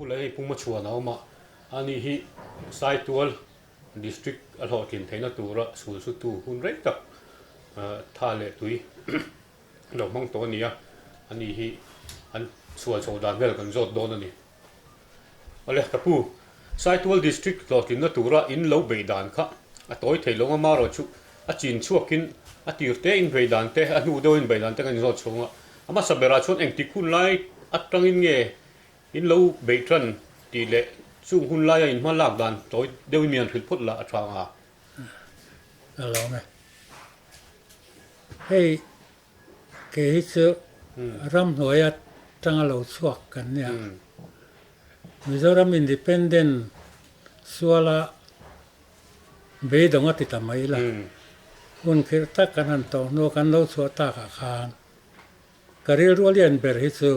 bulah hei Puma chhuan a awm a, ani hi Saitual District a hlawhtlin theihna tura sul sutu hun rei tak tha leh tui lo hmang tawh a ni a, ani hi an chhuan chho dan vel kan zawt dawn a ni. Awle ka pu, Saitual District hlawhtlinna tura in lo beih dan kha a tawi thei lo amarawh chu a chin chhuakin a tir te in beih dan te a hnu deuh in beih dan te kan inzawt chhung a, a hmasa berah chuan engtik hun lai atangin nge in lo beih tan tih leh chung hun laia in hma lak dan tawi deuhin mi han hrilh phawt la a tha ang a. Ka lawm e. Hei Kei hi chu ramhnuai atanga lo chhuak kan nia. Mizoram Independent suala beidawng a ti ta mai la. Hun khirh tak kan han tawh hnu kan lo chhuah takah khan ka rilru a lian ber hi chu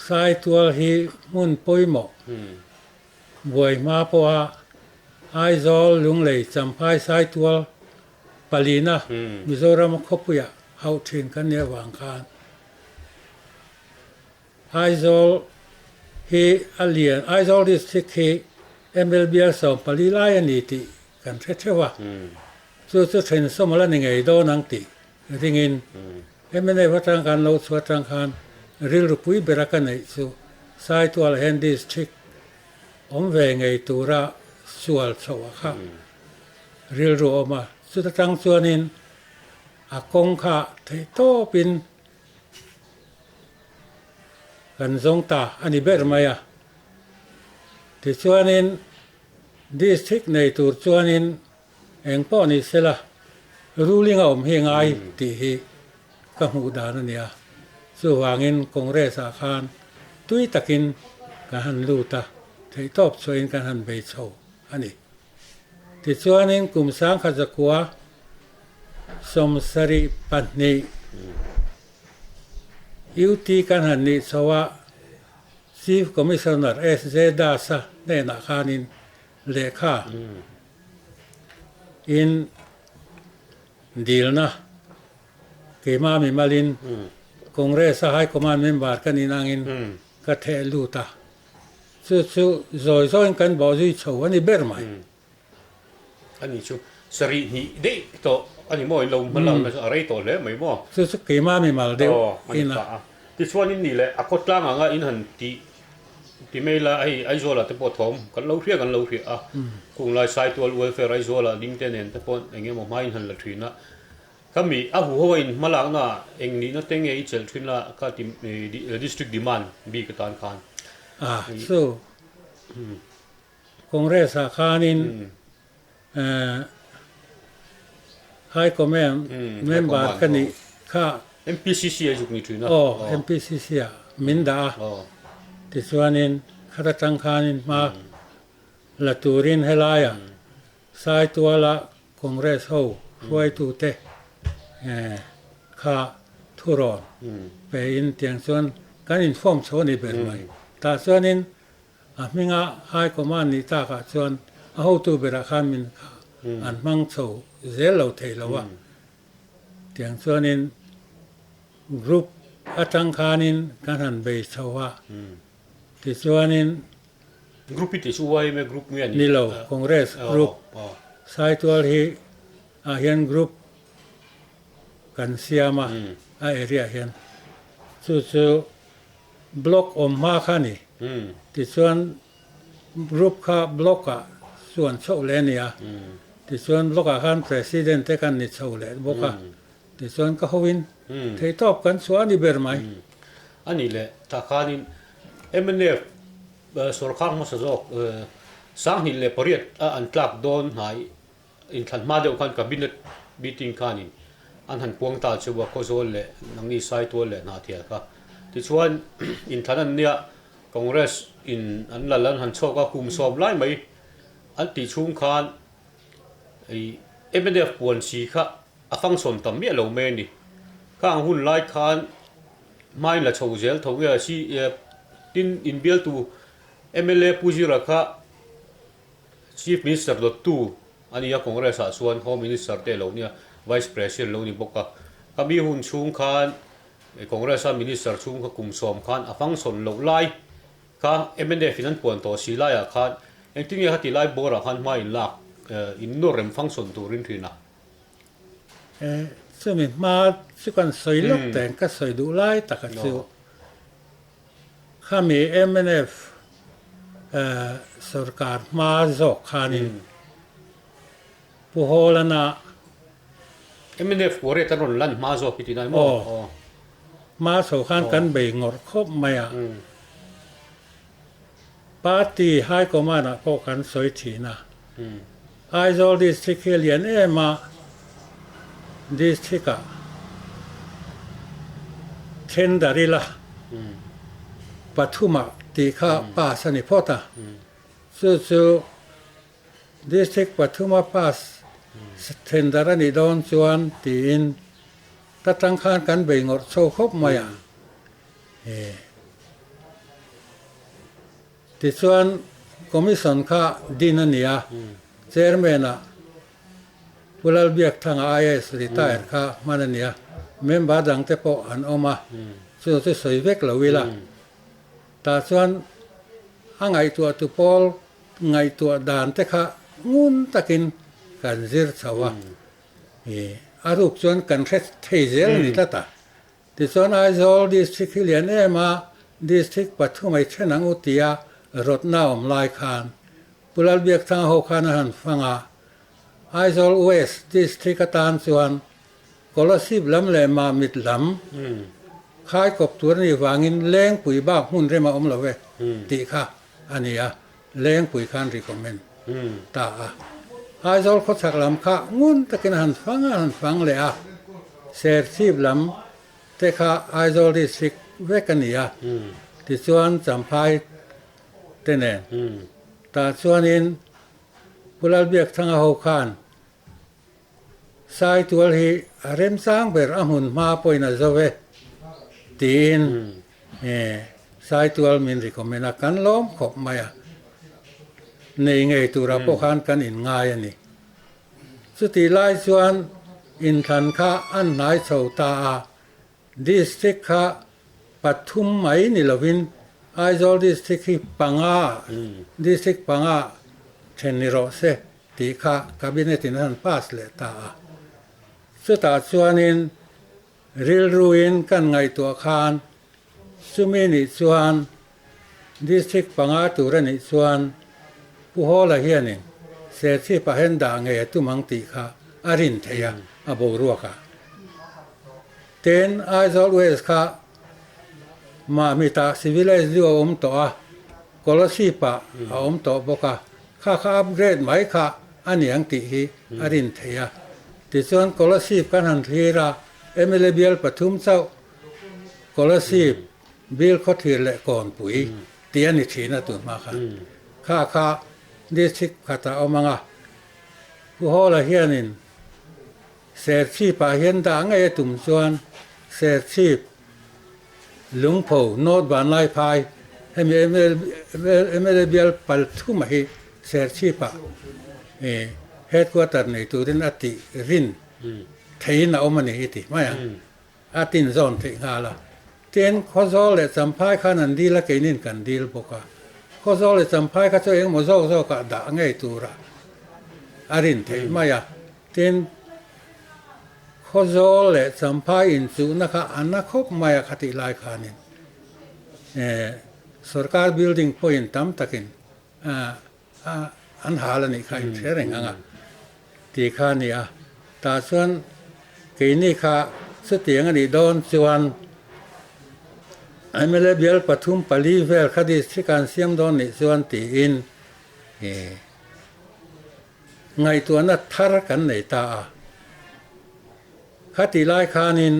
Saitual hi hmun pawimawh buai hma pawha Aizawl, Lunglei, Champhai, Saitual palina Mizoram khawpuiah hauh thin kan nih avang khan Aizawl hi a lian, Aizawl District hi MLBL 14 lai a ni tih kan hre theuh a, chu chu then sawm ala ni ngei dawn ang tih ringin mnf atang kan lo chhuah atang khan rilru pui bera ka neih chu Saitual hian District awm ve ngei tura sual chhoh a kha rilru a awm a, chuta tang chuanin a kawng kha theih tawpin kan zawng ta a ni ber mai a. Tichuanin district nei tur chuanin eng pawh ni sela ruling a awm hi ngai tih hi ka hmuh dan a nia. Chuvangin Congress ah khan tui takin kan han lut a, theihtawp chhuahin kan han bei chho a ni. Tichuanin kum 1972 UT kan han nih chho a, Chief Commissioner SJ Das-a hnenah khanin lehkha in dilna keimah mimalin Congress-a High Command member ka nih nangin ka theh lut a, chu chu zawi zawiin kan bawh zui chho a ni ber mai. A ni chu sarih hnih daih tawh a ni maw? In lo hma lakna chu a rei tawh hle mai maw? Chu chu keimah mimal deuh in a. Tichuan in nih leh a khawtlang anga in han tih ti mai la, hei Aizawlah te pawh thawm kan lo hria kan lo hria a, khung lai Saitual Welfare Aizawlah ding te nen te pawh eng emaw hma in han la thin a, khami a huho a in hma lakna ah eng nihna te nge i chelh thin la kha ti District Demand bik atan khan. A chu Congress ah khanin High Command member ka nih kha. MPCC a zuk ni thin a. Aw, MPCC ah min dah a. Tichuanin khata tang khanin hma la turin helaiah Saituala Congress ho hruaitute kha thurawn pein tiang chuan kan inform chho a ni ber mai. Tah chuanin A hminga High Command nih takah chuan a hotu berah khan min an hmang chho zel lo thei lo a. Tiang chuanin group atang khanin kan han bei chho a. Tichuanin. Group hi tih chu yma group nge a nih? Ni lo, Congress group. Saitual hi ah hian group kan siam a, a area hian. Chu chu Block awm hma kha a ni. Tichuan group kha block ah chuan chhoh leh a ni a. Tichuan block ah khan president te kan ni chho leh bawk a. Tichuan ka hoin theihtawp kan chhuah a ni ber mai. A nih leh tah khanin mnf sawrkhar hmasa zawk 2008 a an tlak dawn hnai Inthlan hma deuh khan Cabinet meeting khanin an han puang ta cheu a, Khawzawl leh Nangni Saitual leh Hnahthial kha. Tichuan inthlan an nia Congress in an lal an han chhawk a, kum sawm lai mai an tih chhung khan ih mnf puan si kha a function tam miah lo mai a ni. Khang hun lai khan hmain la chho zel tho nge si tin inbialtu mla Pu Zira kha Chief Minister dawttu a ni a, Congress ah chuan Home Minister te lo nia, Vice President lo ni bawk a. Khami hun chhung khan Congress a Minister chhung kha kum sawm khan a function loh lai. kha mnf in an puan tawh si laiah khan engtin nge khati lai bawrah khan hma in lak in nawr rem function turin thin a? Chumi hma chu kan sawi lawk teng ka sawi duh lai taka chu khami mnf sorkar hma zawk khanin Pu Hawlana. Mnf Warrior an rawn lan hma zawk hi tih nai maw? Aw. Hma chho khan kan bei ngawrh khawp mai a. Party High Command ah pawh kan sawi thin a. Aizawl District hi a lian em a, District ah tender ila pathumah tih kha pass a ni phawt a. Chu chu District pathuma pass tender a nih dawn chuan tiin ta tang khan kan bei ngawrh chho khawp mai a. Tichuan Commission kha din a ni a, Chairman ah Pu Lalbiakthanga IAS retire kha hman a ni a, member dangte pawh an awm a, chu chu sawi vek lo ila. Tah chuan a ngaihtuahtu pawl Ngaihtuah dan te kha ngun takin kan zir chho a, a ruk chuan kan hre thei zel a ni tlat a. Tichuan Aizawl District hi lian em a, District pathum ei then ang u tia rawtna awm lai khan Pu Lalbiakthanga ho khan a han fang a, Aizawl West District atan chuan Kolasib lam leh Mamit lam khai kawp tur a nih vangin Lengpui bak hmun rem a awm lo e tih kha a ni a, Lengpui khan recommend ta a. Aizawl khawchhak lam kha ngun takin a han fang a, han fang leh a, Serchhip lam te kha Aizawl district vek a ni a, tichuan Champhai te nen tah chuanin Pu Lalbiakthanga ho khan Saitual hi a remchang ber a hmun hma pawhin a zo e tiin Saitual min recommend a, kan lawm khawp mai a, nei ngei turah pawh khan kan inngai a ni. Chutih lai chuan inthlan kha an hnai chho ta a, District kha pathum mai ni lovin Aizawl District hi panga, District panga then ni rawh se tih kha Cabinet in a han pass leh ta a. Chutah chuanin rilruin kan ngaihtuah khan chumi nih chuan District panga tur a nih chuan Pu Hawla hianin Serchhip ah hian dah ngei a tum ang tih kha a rin theih a, a boruak ah. Tin, Aizawl West kha Mahmita Civilized Liu a awm tawh a, Kolasib ah a awm tawh bawk a, kha kha upgrade mai kha a ni ang tih hi a rin theih a. Tichuan Kolasib kan han thlir a, mla bial pathum chauh Kolasib, Bill Khawthlir leh Kawnpui tih a ni thin a tun hma khan. Kha kha District khatah awm ang a, Pu Hawla hianin Serchhip-ah hian dah ngei a tum chuan Serchhip Lungpho North Vanlaiphai hemi mla bial Palthuma hi Serchhip-ah Headquarter nei turin a tih rin theihin a awm a ni i ti mai ang. A tin zawn theih nghal a. Tin, Khawzawl leh Champhai khan an dil a, keinin kan dil bawk a. Khawzawl leh Champhai kha chu engemaw zawk zawkah dah ngei tura a rin theih mai a. Tin, Khawzawl leh Champhai inchuhna kha a na khawp mai a khatih lai khanin sorkar building pawhin tam takin an hal a nih kha inhre reng ang a tih kha a ni a. Tah chuan keini kha chutiang a nih dawn chuan mla bial pathum pali vel kha district an siam dawn nih chuan tiin ngaihtuahna thar kan nei ta a. Khatih lai khanin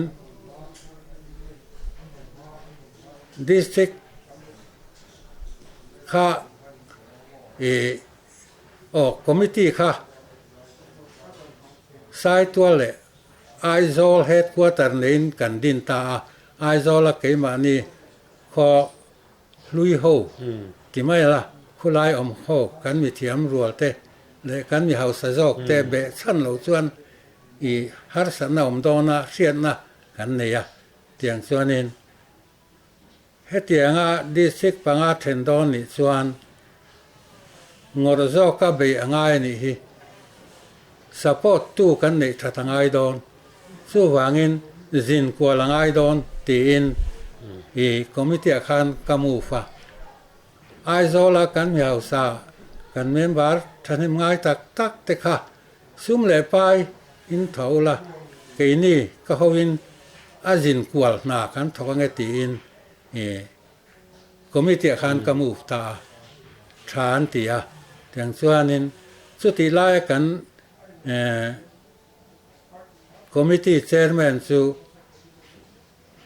district kha ih aw committee kha Saitual leh Aizawl headquarter neiin kan din ta a, Aizawla keimahni khaw hlui ho ti mai la, khulai awm ho kan mithiam rual te leh kan mi hausa zawk te beh chhan lo chuan i harsatna awm dawna hriatna kan nei a, tiang chuanin. Hetianga district panga then dawn nih chuan ngawrh zawka bei a ngai a nih hi. Support tu kan neih that a ngai dawn. Chuvangin zin kual a ngai dawn tiin i committee ah khan ka move a. Aizawla kan mi hausa kan member thahnem ngai tak tak te kha sum leh pai in tho ula, keini ka hoin a zin kual hna kan thawk ange tiin i committee ah khan ka move ta a, tha an ti a. Tiang chuanin chutih laia kan committee chairman chu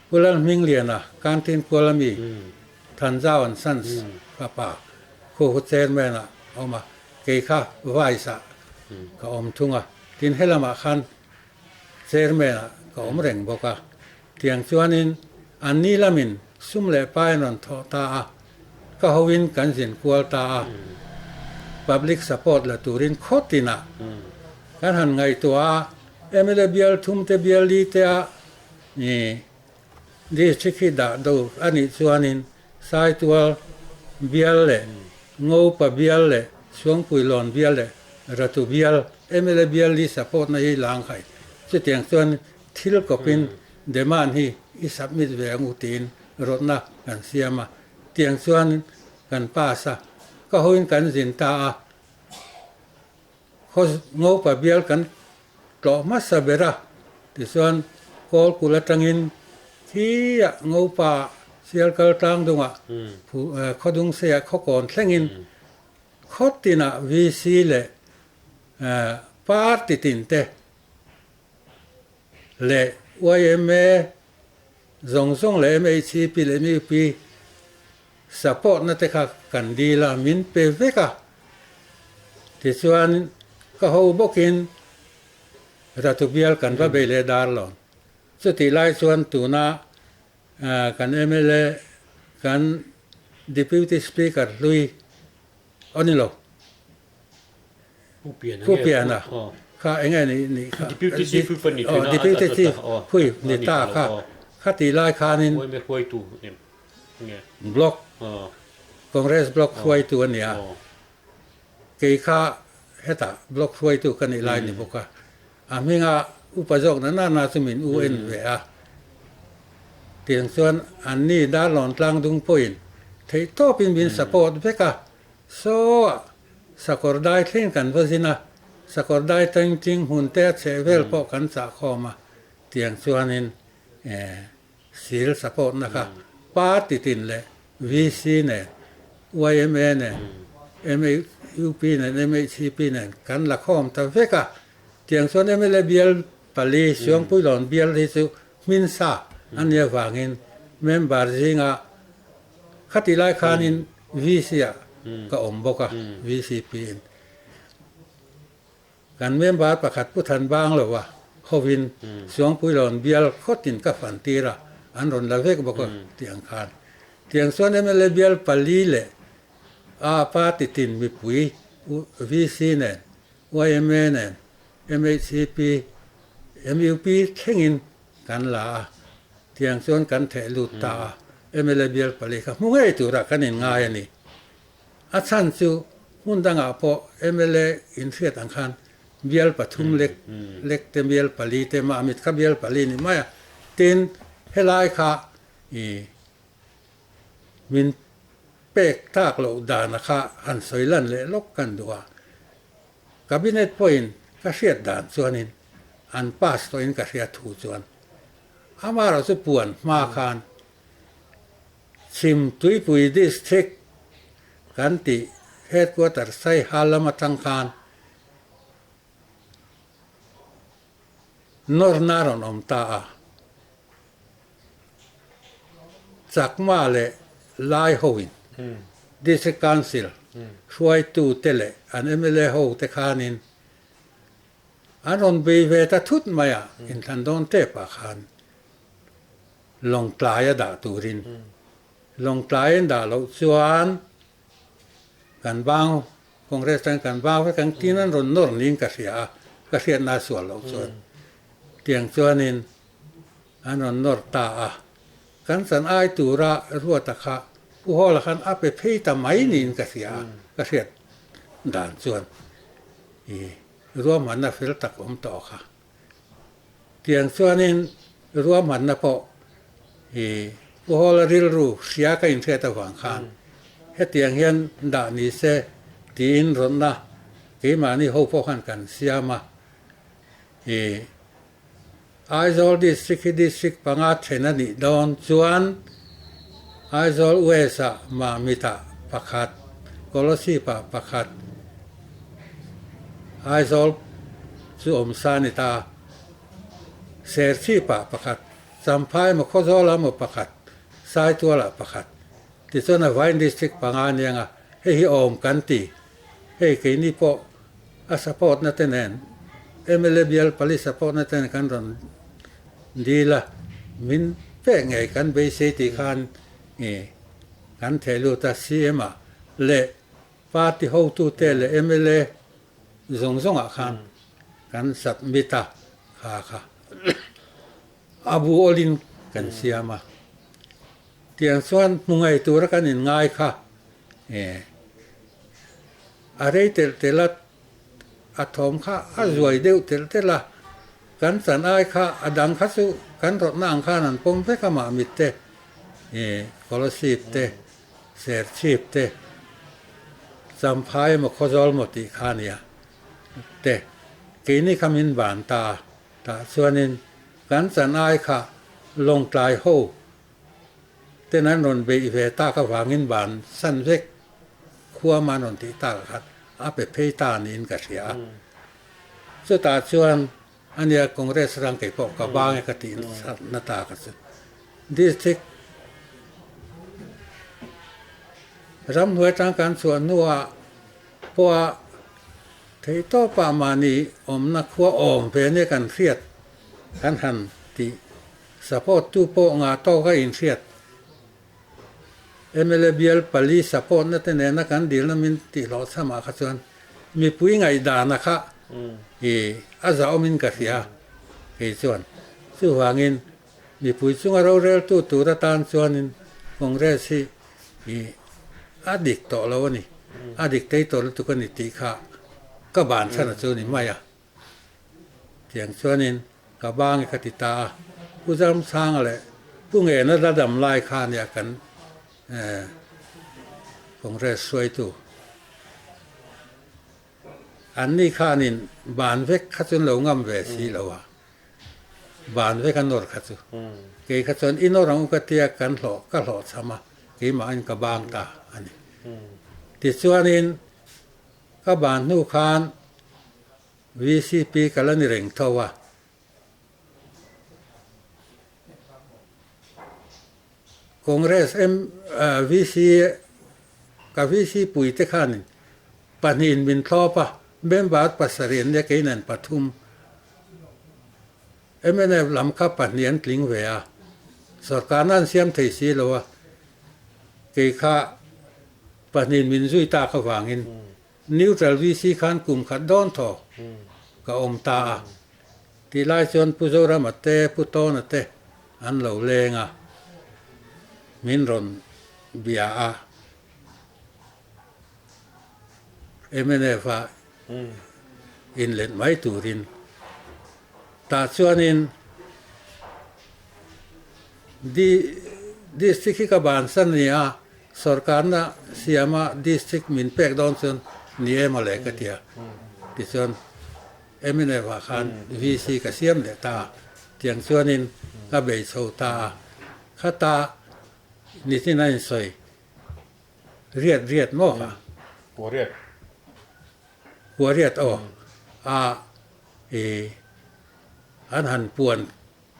Pu Lalhmingliana, Canteen Kualami, Thanzau and Sons fapa Khuhu Chairman ah a awm a, kei kha Vice ah ka awm thung a, tin helamah khan Chairman ah ka awm reng bawk a. Tiang chuanin an ni lamin sum leh pai an rawn thawh ta a, ka hoin kan zin kual ta a, public support la turin khaw tinah kan han ngaihtuah a, mla bial thum te bial li te ah Ni, District hi dah do a nih chuanin Saitual bial leh Ngopa bial leh Suangpuilawn bial leh Ratu bial mla bial li support na hi lang khai. Chutiang chuan thil kawpin demand hi i submit ve ang u tiin rawtna kan siam a. Tiang chuan kan pass a, ka hoin kan zin ta a. Khaw Ngopa bial kan tlawh hmasa ber a, tichuan Kawlkulh atangin khiah Ngopa sial kal tlang dungah Khawdungseiah khawkawn thlengin khaw tinah VC leh party tin te leh yma zawng zawng leh MHCP leh MUP Support na te kha kan dil a, min pe vek a. Tichuan ka ho bawkin Ratu bial kan va bei leh dar lo. Chutih lai chuan tuna kan mla kan Deputy Speaker hlui aw ni lo. Pu Piana kha eng nge nih kha? Deputy Chief Whip a ni thin a, Deputy Chief Whip ni ta kha khatih lai khanin Block Congress Block hruaitu a ni a, kei kha hetah Block hruaitu ka nih lai ni bawk a, a hminga upa zawk na na na chu min u en ve a, tiang chuan anni Darlawn tlangdung pawhin theihtawpin min support vek a, Saw ah sakawr dai thleng kan va zin a, sakawr dai tengting hmun te a chheh vel pawh kan chah khawm a, tiang chuanin sil support na kha party tin leh VC nen, yma nen, MUP nen, MHCP nen kan la khawm ta vek a, tiang chuan mla bial pali Suangpuilawn bial hi chu hmin sa a nia vangin member zinga Khatih lai khanin VC ah ka awm bawk a, VCP in. Kan member pakhat Pu Than Bang lo a, hovin Suangpuilawn bial khawtin ka fan tir a, an rawn la vek bawk a tih ang khan. Tiang chuan mla bial pali leh a party tin mipui VC nen, yma nen, MHCP, MUP thlengin kan la a, tiang chuan kan theh lut ta a, mla bial pali kha hmu ngei turah kan inngai a ni. A chhan chu hmun dangah pawh mla inhriat ang khan bial pathum lek lek te bial pali te mah mit kha bial pali ni mai a, tin helai kha i min pek tak loh dana kha han sawi lan leh lawk kan duh a. Cabinet pawhin ka hriat dan chuanin an pass tawhin ka hria thu chuan amaherawh chu puan hma khan Chhim Tuipui District kan tih Headquarter Saiha lam atang khan nawrna a rawn awm ta a, Chakma leh Lai hoin District Council hruaitute leh an mla ho te khanin an rawn bei ve ta thut mai a, inthlan dawn tep ah khan Lawngtlai a dah turin Lawngtlai an dah loh chuan kan bang Congress tan kan bang vek ang tin an rawn nawr niin ka hria a, ka hriatna a sual loh chuan tiang chuanin an rawn nawr ta a. Kan chan ai tura Ruata kha Pu Hawla khan a pe phei ta mai niin ka hria a, ka hriat dan chuan i ruahmanna fel tak awm tawh kha. Tiang chuanin ruahmanna pawh i Pu Hawla rilru hria ka inhriat avang khan hetiang hian dah ni se tiin rawtna keimahni ho pawh khan kan siam a, i Aizawl District hi District panga then a nih dawn chuan Aizawl West ah Mamit ah pakhat, Kolasib ah pakhat, Aizawl chu awm sa a ni ta, Serchhip ah pakhat, Champhai emaw Khawzawl ah emaw pakhat, Saitual ah pakhat. Tichuan a vain District panga a niang a, hei hi awm kan ti. Hei keini pawh a support na te nen mla bial pali support na te nen kan rawn dil a, min pek ngei kan beisei tih khan i kan theh lut a, CM ah leh party hotute leh mla zawng zawng ah khan kan submit a kha kha a bu awlin kan siam a, tiang chuan hmu ngei tura kan inngai kha e. A rei telh telh a, a thawm kha a zuai deuh telh telh a, kan chan ai kha a dang kha chu kan rawtna ang khan an pawm vek a mahmit te, ih Kolasib te, Serchhip te, Champhai emaw Khawzawl maw tih kha a nia te, keini kha min ban ta a, tah chuanin kan chan ai kha Lawngtlai ho ten an rawn beih ve tak avangin ban san vek khuam an rawn tih tak khat a pe phei ta niin ka hria a. Chutah chuan ania Congress rang kei pawh ka bang e ka tih na ta ka chu. District ramhnuai atang kan chhuah hnuah pawha theihtawpah mahni awmna khua awm ve ania kan hriat kan han tih Support tu pawh ngah tawk a inhriat. Mla bial pali support na te nena kan dilna min tih hlawh chhamah kha chuan mipui ngaihdana kha i a zahawmin ka hria kei chuan. Chuvangin mipui chunga roreltu tur atan chuanin Congress hi i a dik tawh lo a ni, a dik tei tawh lutuk a ni tih kha ka ban chhan a chu ni mai a. Tiang chuanin ka bang i ka ti ta a, Pu Zamsanga leh Pu Ngena la dam lai kha nia kan Congress hruaitu. Anni khanin ban vek kha chu an lo ngam ve si lo a, ban vek a nawr kha chu. Kei kha chuan i nawr ang u ka tia kan hlawh ka hlawhchham a, keimahin ka bang ta a ni. Tichuanin Ka ban hnu khan VCP ka la ni reng tho a. Congress VC ka VC pui te khanin pahnihin min thlawp a, member pasarih an nia kei nen pathum. Mnf lam kha pahnih an tling ve a, sorkarna an siam thei si lo a, kei kha pahnihin min zui tak avangin Neutral VC khan kum khat dawn thaw ka awm ta a, tih lai chuan Pu Zorama te, Pu Tawna te an lo leng a, min rawn bia a, mnf a inlet mai turin. Tah chuanin District hi ka bansan a ni a, sorkarna siama District min pek dawn chuan ni em a le ka ti a. Tichuan mnf ah khan VC ka siam leh ta a, tiang chuanin ka bei chho ta a. Khata nitin a insawi riat riat maw kha? Kua riat. Kua riat aw. A I an han puan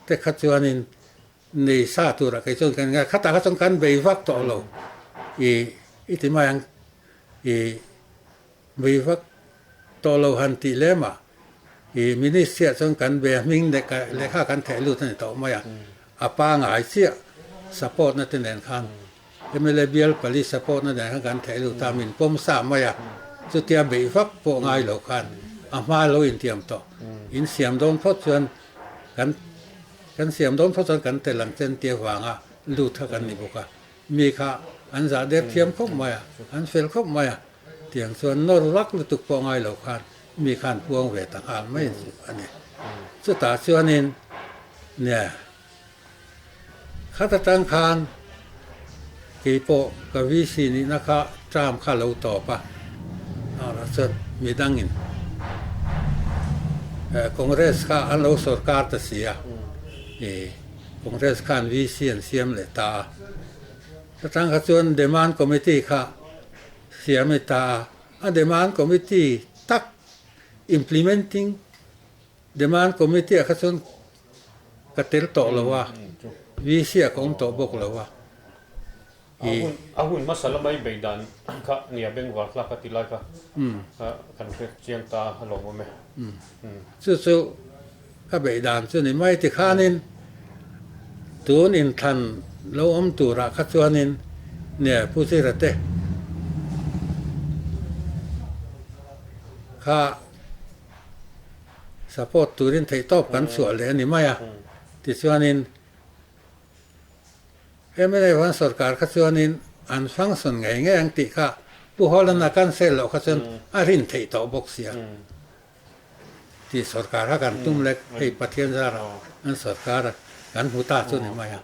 te kha chuanin nei sa turah kei chuan kan ngai khatah kha chuan kan bei vak tawh lo i i ti mai ang i bei vak tawh lo han tih lem a i ministry ah chuan kan be a hming leh lehkha kan theh lut a ni tawh mai a a pangai chiah support na te nen khan Mla bial pali support na nen khan kan theh lut a, min pawm sa mai a, chutia beih vak pawh ngai lo khan a hma lo intiam tawh. In siam dawn phawt chuan kan kan siam dawn phawt chuan kan tel ang chen tia vanga. lut kha kan ni bawk a, mi kha an zah der thiam khawp mai a, an fel khawp mai a, tiang chuan nawr vak lutuk pawh ngai lo khan mi khan puang ve ta nghal mai chu a ni. Chutah chuanin nia khat atang khan keipawh ka VC nihna kha term kha lo tawp a, amaherawhchu chuan midangin Congress kha an lo sorkar ta si a, ih Congress khan VC an siam leh ta a, chutang kha chuan Demand Committee kha siam a ni ta a, a Demand Committee tak implementing Demand Committee ah kha chuan ka tel tawh lo a, VC ah ka awm tawh bawk lo a. A hun hmasa lama i bei dan kha nia bengvar tlak a ti lai kha kan hre chiang ta a lawm awm e. Chu chu ka beih dan chu ni mai tikhanin tun inthlan lo awm turah kha chuanin nia Pu Zira te kha support turin theihtawp kan chhuah leh a ni mai a, tichuanin mla huan sorkar kha chuanin an function ngei ngei ang tih kha Pu Hawlana cancel loh kha chuan a rin theih tawh bawk sia tih sorkar kha kan tum lek hei Pathian zarah an sorkar a kan hmu ta chu ni mai a.